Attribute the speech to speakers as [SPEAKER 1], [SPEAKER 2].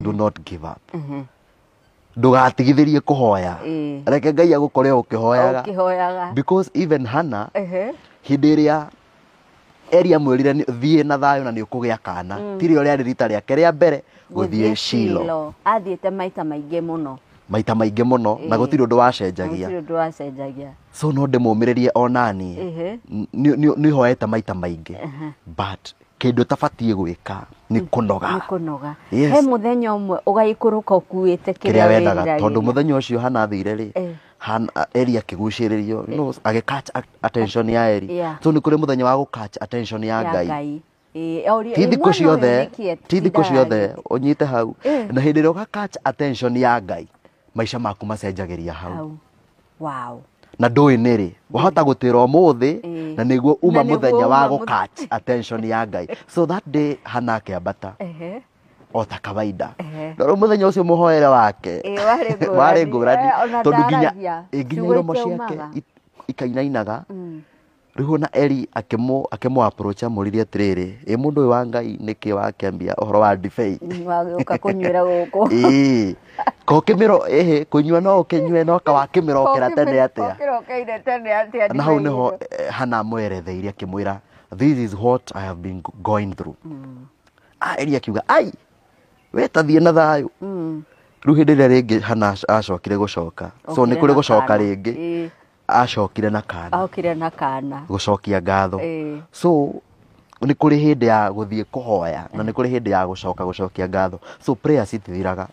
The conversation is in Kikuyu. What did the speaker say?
[SPEAKER 1] Do not give up. Ndũgatigithĩrie kũhoya. Reke Ngai agũkore o ũkĩhoyaga.
[SPEAKER 2] Ũkĩhoyaga.
[SPEAKER 1] Because even Hannah, hĩndĩ ĩrĩa Eli amwĩrire thiĩ na thayũ na nĩ ũkũgĩa kana, tirĩo rĩarĩ rita rĩake rĩa mbere gũthiĩ Shilo.
[SPEAKER 2] Athiĩte maita maingĩ mũno.
[SPEAKER 1] Maita maingĩ mũno, na gũtirĩ ũndũ wacenjagia.
[SPEAKER 2] Gũtirĩ ũndũ wacenjagia.
[SPEAKER 1] So no ndĩmũmĩrĩrie onaniĩ, nĩ hoete maita maingĩ, but kĩndũ ũtabatiĩ gwĩka nĩ kũnoga.
[SPEAKER 2] Nĩ kũnoga.
[SPEAKER 1] Yes.
[SPEAKER 2] He mũthenya ũmwe ũgaikũrũka ũkuĩte
[SPEAKER 1] kĩrĩa
[SPEAKER 2] kĩrĩa
[SPEAKER 1] wendaga,
[SPEAKER 2] wĩriragĩria.
[SPEAKER 1] Tondũ mũthenya ũcio Hana athire rĩ, Eli akĩgucĩrĩrio, agĩ catch attention ya Eli. So nĩ kũrĩ mũthenya wa gũ-catch attention ya
[SPEAKER 2] Ya
[SPEAKER 1] Ngai.
[SPEAKER 2] Ngai. Ĩ,
[SPEAKER 1] Ti thikũ
[SPEAKER 2] mwana ũyũ
[SPEAKER 1] ciothe,
[SPEAKER 2] nĩkĩ
[SPEAKER 1] ti thikũ ciothe
[SPEAKER 2] atindaga
[SPEAKER 1] ũnyite hau. Na hĩndĩ ĩrĩa ũga-catch attention ya Ngai, maica maku macenjagĩria hau.
[SPEAKER 2] Hau. Wow.
[SPEAKER 1] Na ndũĩ nĩrĩ wahota gũtĩra ũmũthĩ, na nĩguo uma
[SPEAKER 2] Na nĩguo
[SPEAKER 1] mũthenya wa
[SPEAKER 2] uma
[SPEAKER 1] gũ-catch attention ya Ngai. So that day Hana akĩambata o ta kawaida. Na rĩu mũthenya ũcio mũhoere wake
[SPEAKER 2] Ĩ, warĩ ngũrani.
[SPEAKER 1] Warĩ ngũrani.
[SPEAKER 2] Ona
[SPEAKER 1] Tondũ
[SPEAKER 2] ndaragia.
[SPEAKER 1] nginya
[SPEAKER 2] Ciugo
[SPEAKER 1] iromo ciake
[SPEAKER 2] itiaumaga.
[SPEAKER 1] ikainainaga. Rĩu ona Eli akĩmũ approach, amũririe atĩrĩrĩ, ĩ mũndũ ũyũ wa Ngai, nĩkĩ wakĩambia ũhoro wa ndibei?
[SPEAKER 2] Wagĩũka kũnyuĩra gũkũ.
[SPEAKER 1] Ĩĩ. Ko kĩmĩro, ĩhĩ, kũnyua no ũkĩnyue, no ka wakĩmĩrokera tene atĩa?
[SPEAKER 2] Ũkĩrokeire tene atĩa?
[SPEAKER 1] Na hau
[SPEAKER 2] ndibei
[SPEAKER 1] nĩho
[SPEAKER 2] ĩno?
[SPEAKER 1] Hana amweretheire akĩmwĩra, "This is what I have been going through." Eli akiuga, "Ai, we ta thiĩ na thayũ." Rĩu hĩndĩ ĩrĩa rĩngĩ Hana acokire gũcoka, so nĩ
[SPEAKER 2] Okire
[SPEAKER 1] kũrĩ
[SPEAKER 2] na
[SPEAKER 1] gũcoka
[SPEAKER 2] kana.
[SPEAKER 1] rĩngĩ, acokire na kana.
[SPEAKER 2] Okire na kana.
[SPEAKER 1] Gũcokia ngatho. So nĩ kũrĩ hĩndĩ ya gũthiĩ kũhoya na nĩ kũrĩ hĩndĩ ya gũcoka gũcokia ngatho. So prayers itithiraga.